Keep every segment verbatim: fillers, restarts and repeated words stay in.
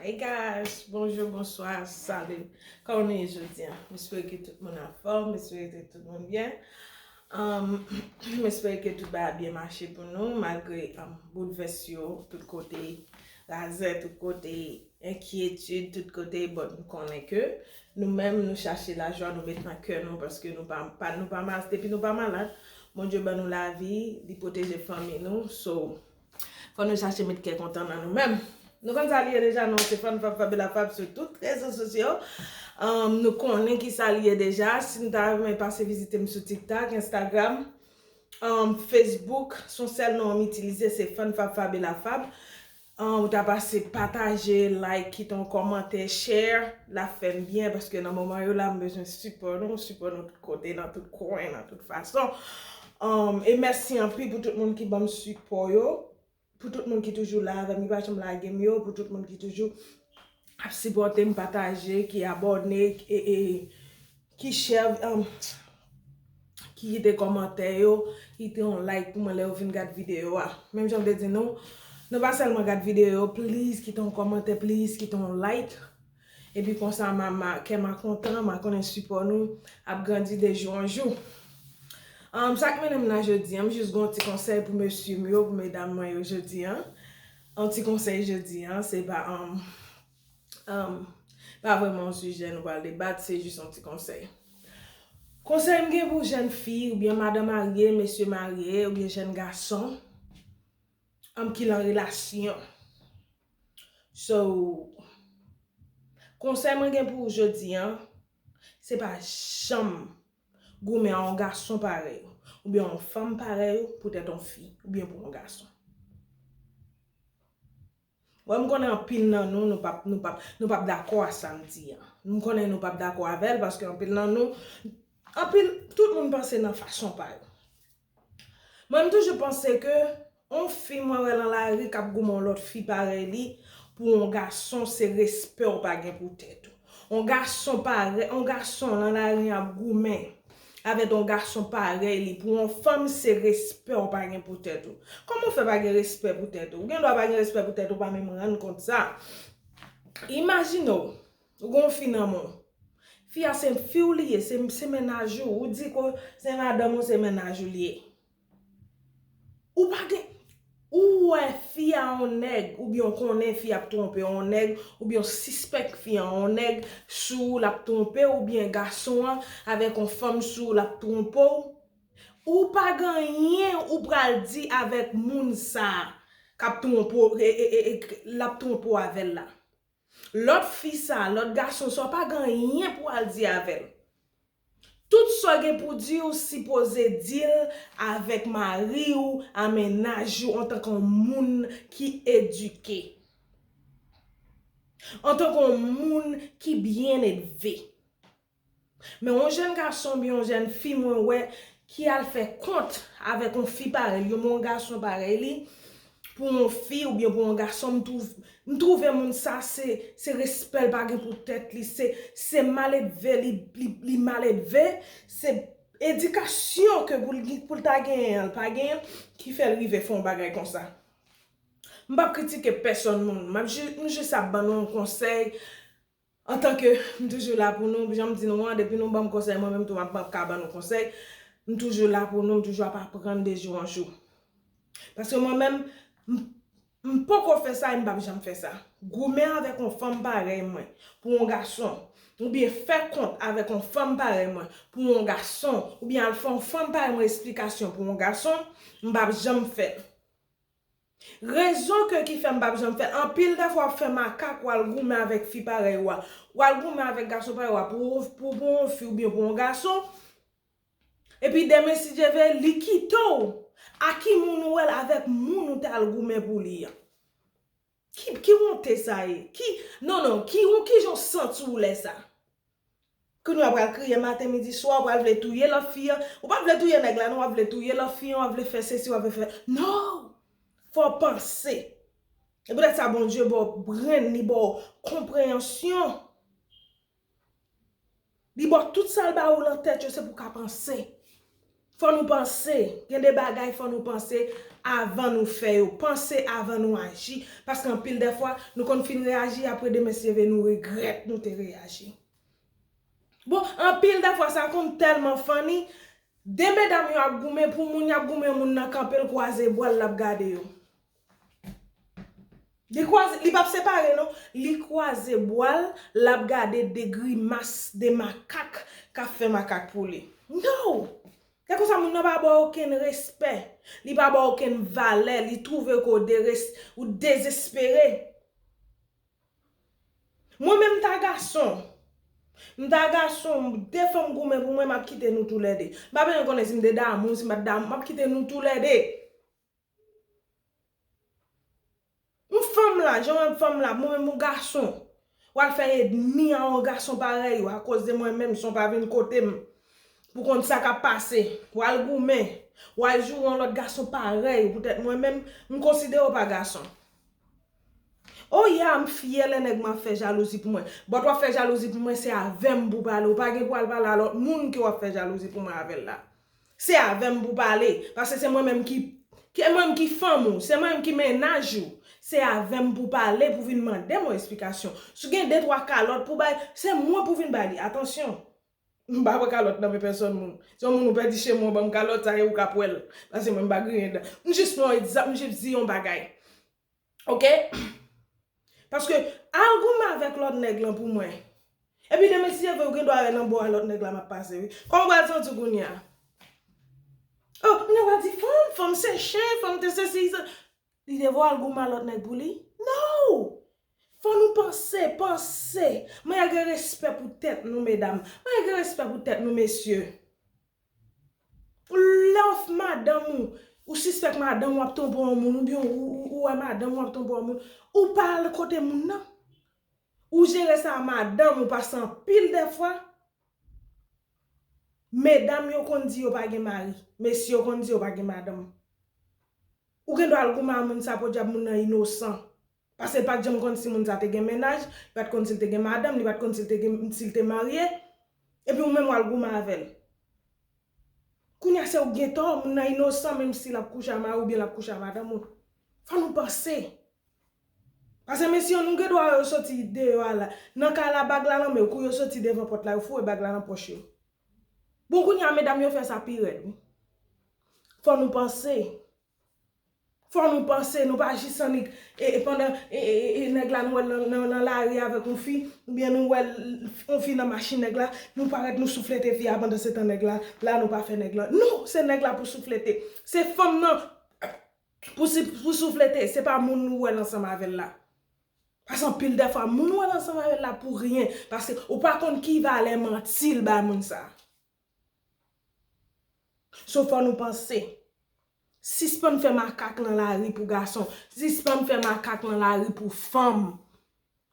Hey guys, bonjou, bonswa, salut. Kòman nou ye jodi a? M espere ke tout moun anfòm, m espere ke tout moun byen. Um, m espere ke tout bagay ap byen mache pou nou, malgre um, boulvès yo, tout kote, razè, tout kote, enkyetid, tout kote, but nou konnen ke nou menm, nou chache lajwa, nou met nan kè nou, paske nou pa, pa, nou pa mal, depi nou pa malad, Bondye ban nou lavi, li pwoteje fanmi nou, so, fò nou chache met kè kontan nan nou menm. Nou konn sa li ye deja, non, se Fann Fab Fabela Fab sou tout rezo sosyo. Um, nou konnen ki sa li ye deja. Si nou ta renmen pase vizite m sou TikTok, Instagram, um, Facebook, se yon sèl non m itilize, se Fann Fab Fabela Fab. Um, ou ta pase pataje, like, kite yon kòmantè, share, l ap fè m byen, paske nan moman yo la, m bezwen sipò nou, sipò nou tout kote, nan tout kwen, nan tout fason. Um, e mèsi anpil pou tout moun ki ban m sipò yo, pou tout moun ki toujou la avè m, ki pa janm lage m yo, pou tout moun ki toujou ap sipòte m, pataje, ki abòne, e, e, ki share, um, ki kite kòmantè yo, kite yon like pou mwen lè yo fin gad videyo a. Menm jan m te di nou, nou pa sèlman gad videyo yo, please kite yon kòmantè, please kite yon like. Epi konsa, m a, m a, kè m a kontan, m a konnen sipò nou ap grandi de jou an jou. Um, sa k mennen m la jodi a, m jis gen yon ti konsèy pou mesye m yo, pou medam mwen yo jodi a. Yon ti konsèy jodi a, se pa, um, um, pa vrèman yon sijè nou pral debat, se jis yon ti konsèy. Konsèy m gen pou jèn fi, oubyen madan marye, mesye marye, oubyen jèn gason, um, ki lan relasyon. So, konsèy mwen gen pou ou jodi a, se pa janm goumen a yon gason parèy ou, oubyen yon fanm parèy ou, poutèt yon fi, oubyen pou yon gason. Wè, m konnen anpil nan nou, nou p ap, nou p ap, nou p ap dakò a sa m di a. M konnen nou p ap dakò avè l, paske anpil nan nou, anpil, tout moun panse nan fason pa yo. Mwen, m toujou panse ke yon fi mwen wè lan lari k ap goumen yon lòt fi parèy li, pou yon gason, se respè w pa gen pou tèt ou. Yon gason parèy, yon gason lan lari ap goumen avèk yon gason parèy li, pou yon fanm, se respè w pa gen pou tèt ou. Kòman w fè pa gen respè pou tèt ou? Ou gen dwa pa gen respè pou tèt ou, pa menm rann kont sa. Imajine w, ou gen yon fi nan men w. Fi a se fi w li ye, se, se mennaj ou. Ou di ke se madanm ou, se mennaj ou li ye. Ou pa gen, ou wè fi a yon nèg, oubyen w konnen fi a ap twonpe yon nèg, oubyen w sispèk fi a yon nèg sou ou, l ap twonpe, oubyen gason an avèk yon fanm sou ou, l ap twonpe w. Ou pa gen anyen ou pral di avèk moun sa a k ap twonpe w, e, e, e, e, l ap twonpe w avè l la. Lòt fi sa, lòt gason sa, w pa gen anyen pou w al di avè l. Tout sa w gen pou di, w sipoze di l avèk mari w, a mennaj ou, antanke yon moun ki edike, antanke yon moun ki byen elve. Men yon jèn gason oubyen yon jèn fi mwen wè ki al fè kont avèk yon fi parèy li, yon gason parèy li, pou yon fi oubyen pou yon gason, m twouv-, m twouve moun sa se, se respè l pa gen pou tèt li, se, se maledve li, li, li maledve, se edikasyon ke pou l, pou l ta genyen an, l pa genyen, ki fè l rive fè yon bagay konsa. M p ap kritike pèsòn moun, m ap ji-, m jis ap ban nou yon konsèy. Antanke m toujou la pou nou, jan m di nou an, depi nou ban m konsèy, mwen menm tou m ap, m ap ka ban nou konsèy. M toujou la pou nou, m toujou ap aprann de jou an jou. Paske mwen menm, m, m poko fè sa e m p ap janm fè sa. Goumen avèk yon fanm parèy mwen pou yon gason, oubyen fè kont avèk yon fanm parèy mwen pou yon gason, oubyen al fè yon fanm parèy mwen esplikasyon pou yon gason, m p ap janm fè l. Rezon ke ki fè m p ap janm fè l, anpil dèfwa w ap fè makak, w al goumen avèk fi parèy ou a, w al goumen avèk gason parèy ou a, pou, pou, pou yon fi oubyen pou yon gason, epi demen si Dye vle, li kite w. A ki moun ou wè l avèk moun ou t al goumen pou li an? Ki, ki wonte sa ye? Ki, non, non, ki, ki jan w santi w lè sa? Kounye a w pral kriye maten, midi, swa, w pral vle touye lòt fi an. Ou pa vle touye nèg la, non, w ap vle touye lòt fi an, w ap vle fè sesi, w ap vle fè. Non! Fò w panse. E poutèt sa, Bondye ba w brenn, li ba w konpreyansyon. Li ba w tout sa l ba ou lan tèt yo, se pou w ka panse. Fò nou panse. Gen de bagay fò nou panse avan nou fè yo. Panse avan nou aji. Paske anpil de fwa, nou konn fin reyaji, apre demen se leve nou regrèt nou te reyaji. Bon, anpil de fwa, sa konn tèlman funny, de medam yo ap goumen pou moun, y ap goumen, yon moun nan kanpe, l kwaze bwa l, l ap gade yo. Li kwaze, li p ap separe non. Li kwaze bwa l, l ap gade de grimas de makak k ap fè makak pou li. No! Se konsa moun nan pa ba w okenn respè. Li pa ba w okenn valè. Li twouve ke w deres-, ou dezespere. Mwen menm m ta gason. M ta gason, de fanm goumen pou mwen, m ap kite nou toulède. M pa bezwen konnen si m te damou, si m pa t damou, m ap kite nou toulède. M fanm la, jan w wè m fanm la, mwen menm m gason. W al fè ènmi a yon gason parèy ou, akoz de mwen menm, san w pa vin kote m. Pou konn sa k ap pase. W al goumen. W al joure yon lòt gason parèy ou, poutèt mwen menm, m konsidere w pa gason. Oh yeah, m fyè lè nèg mwen ap fè jalouzi pou mwen. But w ap fè jalouzi pou mwen, se avè m pou pale. Ou pa gen pou al pale a lòt moun ke w ap fè jalouzi pou mwen avè l la. Se avè m pou pale. Paske se mwen menm ki, ki, mwen menm ki fanm ou. Se mwen menm ki mennaj ou. Se avè m pou pale, pou vin mande m yon esplikasyon. Si w gen de twa kalòt pou bay, se mwen pou vin bay li. Atansyon. M pa pran kalòt nan men pèsòn moun. Si yon moun ou pèdi chez mwen, ban m kalòt sa e ou ka pran l. Paske mwen m pa griyen dan. M jis pran yon egzanp, m jis di yon bagay. Oke? Paske al goumen avèk lòt nèg lan pou mwen. Epi demen si Dye vle ou gen dwa wè nan bò a lòt nèg la m ap pase wi. Kòman w pral santi w kounye a? Oh, moun nan pral di fanm, fanm se chen, fanm te sesi, sa. Li te vle al goumen a lòt nèg pou li? No! Fò nou panse, panse. Mwen gen respè pou tèt nou, medam. Mwen gen respè pou tèt nou, mesye. Lè w madanm ou, ou sispèk madanm ou ap twonpe yon moun, oubyen ou, ou, ou wè madanm ou ap twonpe yon moun, ou pa al kote moun nan. Ou jere sa a madanm ou, paske anpil de fwa, medam yo konn di yo pa gen mari, mesye yo konn di yo pa gen madanm. Ou gen dwa al goumen a moun sa, podyab moun nan inosan. Paske li pa t janm konn si moun sa te gen mennaj, li pa t konn si l te gen madanm, li pa t konn si l te gen, si l te marye. Epi ou menm w al goumen avè l. Kounye a se ou k gen tò, moun nan inosan, menm si l ap kouche a mari oubyen l ap kouche a madanm ou. Fò nou panse. Paske mesye yo, nou gen dwa wè yo soti deyò a la. Nan kay la, bag la nan men yo, kou yo soti devan pòt la, yo foure bag la nan pòch yo. Bon, kounye a, medam yo fè sa pi rèd, wi. Fò nou panse. Fò nou panse, nou pa jis annik, e, e, pandan, e, e, e, e, nèg la nou wè l nan, nan, nan lari avèk yon fi, oubyen nou wè l, yon fi nan machin nèg la, nou parèt nou souflete fi a pandan se tan nèg la, la nou pa fè nèg la. Non, se nèg la pou souflete. Se fanm nan pou si, pou souflete, se pa moun nou wè l ansanm avè l la. Paske anpil de fwa, moun ou wè l ansanm avè l la pou ryen, paske ou pa konn ki valè manti l bay moun sa. So fò nou panse. Sispann fè makak nan lari pou gason. Sispann fè makak nan lari pou fanm.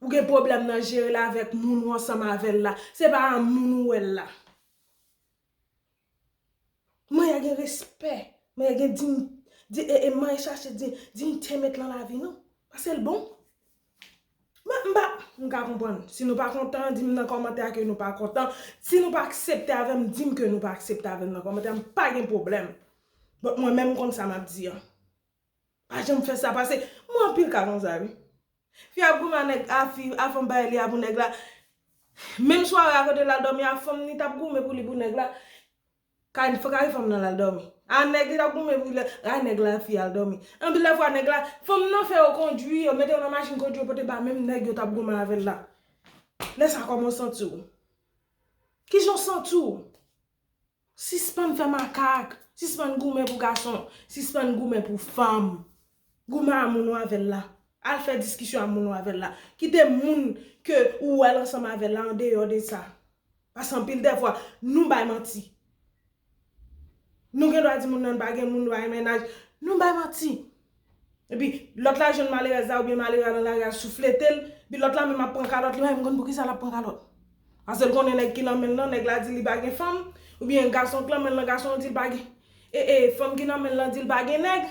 Ou gen pwoblèm nan jere l avèk moun ou ansanm avè l la. Se pa a moun ou wè l la. Manyen gen respè. Manyen gen din, di, e, e manyen chache di, diyite met lan lavi nou. Paske l bon. Mwen, m pa, m ka konprann. Si nou pa kontan, di m nan kòmantè a ke nou pa kontan. Si nou pa aksepte avè m, di m ke nou pa aksepte avè m nan kòmantè a, m pa gen pwoblèm. But mwen menm m konn sa m ap di an. Pa janm fè sa, paske mwen anpil ka konsa, wi. Fi ap goumen a nèg, a fi, a fanm pa li a pou nèg la. Menm sware a kote l al dòmi a, fanm ni t ap goumen pou li pou nèg la. Kay, fò kay fanm nan l al dòmi. A nèg li t ap goumen pou li, a nèg la fi al dòmi. Anpil de fwa nèg la, fanm nan fè yo kondwi, yo mete yo nan machin kondwi, yo pote ba menm nèg yo t ap goumen avè l la. Lè sa kòman w santi w? Kijan w santi w? Sispann fè makak, sispann goumen pou gason, sispann goumen pou fanm. Goumen a moun ou avè l la. Al fè diskisyon a moun ou avè l la. Kite moun ke ou wè l ansanm avè l la andeyò de sa. Paske anpil de fwa, nou bay manti. Nou gen dwa di moun nan pa gen moun, pa gen mennaj. Nou bay manti. Epi, lòt la jwenn malerèz la oubyen malere a nan lari a souflete l. Epi lòt la menm ap pran kalòt li, mwen konn poukisa l ap pran kalòt. Paske l konnen nèg ki nan men l lan, nèg la di li pa gen fanm. Oubyen gason k nan men l lan, gason an di l pa gen. E, e, fanm ki nan men l lan di l pa gen nèg.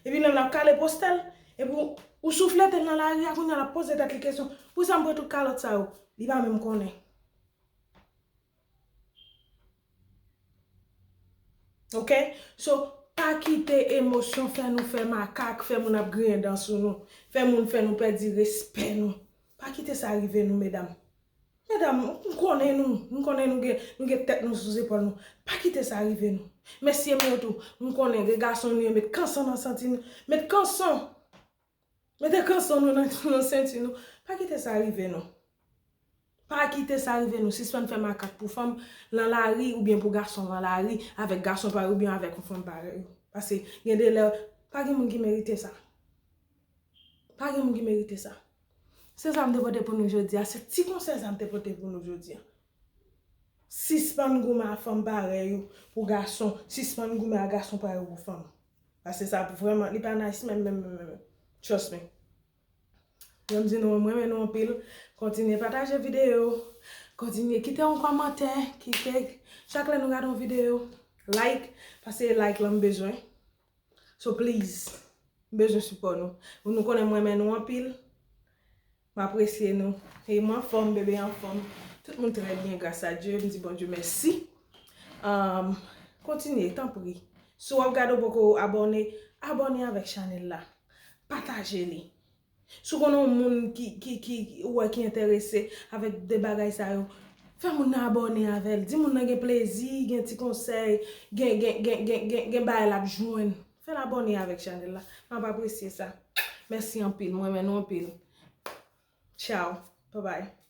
Epi menm l ap kale postè l. Epi ou, ou souflete l nan lari a, kounye a l ap poze tèt li kesyon. Poukisa m pran tout kalòt sa yo? Li pa menm konnen. Ok? So, pa kite emosyon fè nou fè makak, fè moun ap griyen dan sou nou, fè moun fè nou pèdi respè nou. Pa kite sa rive nou, medam. Medam, m konnen nou, m konnen nou gen, nou gen tèt nou sou zepòl nou. Pa kite sa rive nou. Mesye m yo tou, m konnen gen gason nou yo met kanson nan senti nou. Met kanson. Mete kanson nou nan, nan senti nou. Pa kite sa rive nou. Pa kite sa rive nou. Sispann fè makak pou fanm nan lari oubyen pou gason nan lari avèk gason parèy oubyen avèk yon fanm parèy ou. Paske gen de lè, pa gen moun ki merite sa. Pa gen moun ki merite sa. Se sa m te pote pou nou jodi a. Se ti konsèy sa m te pote pou nou jodi a. Sispann goumen a fanm parèy ou pou gason. Sispann goumen a gason parèy ou pou fanm. Paske sa vrèman, li pa nice menm, menm, menm, menm. Trust me. Jan m di nou, mwen renmen nou anpil. Kontinye pataje videyo. Kontinye kite yon kòmantè. Kite, chak lè nou gade yon videyo, like. Paske like lan m bezwen. So please, m bezwen sipò nou. Nou konnen mwen renmen nou anpil. M apresye nou. E m anfòm, bebe anfòm. Tout moun trè byen, gras a Dye. M di Bondye mèsi. Um, kontinye, tanpri. Si w ap gade ou poko abòne, abòne avèk chanèl la. Pataje li. Si w konnen yon moun ki, ki, ki, ou wè ki enterese avèk de bagay sa yo, fè moun nan abòne avè l. Di moun nan gen plezi, gen ti konsèy, gen, gen, gen, gen, gen, gen bagay l ap jwenn. Fè l abòne avèk chanèl la. M ap apresye sa. Mèsi anpil. Mwen renmen nou anpil. Ciao. Bye bye.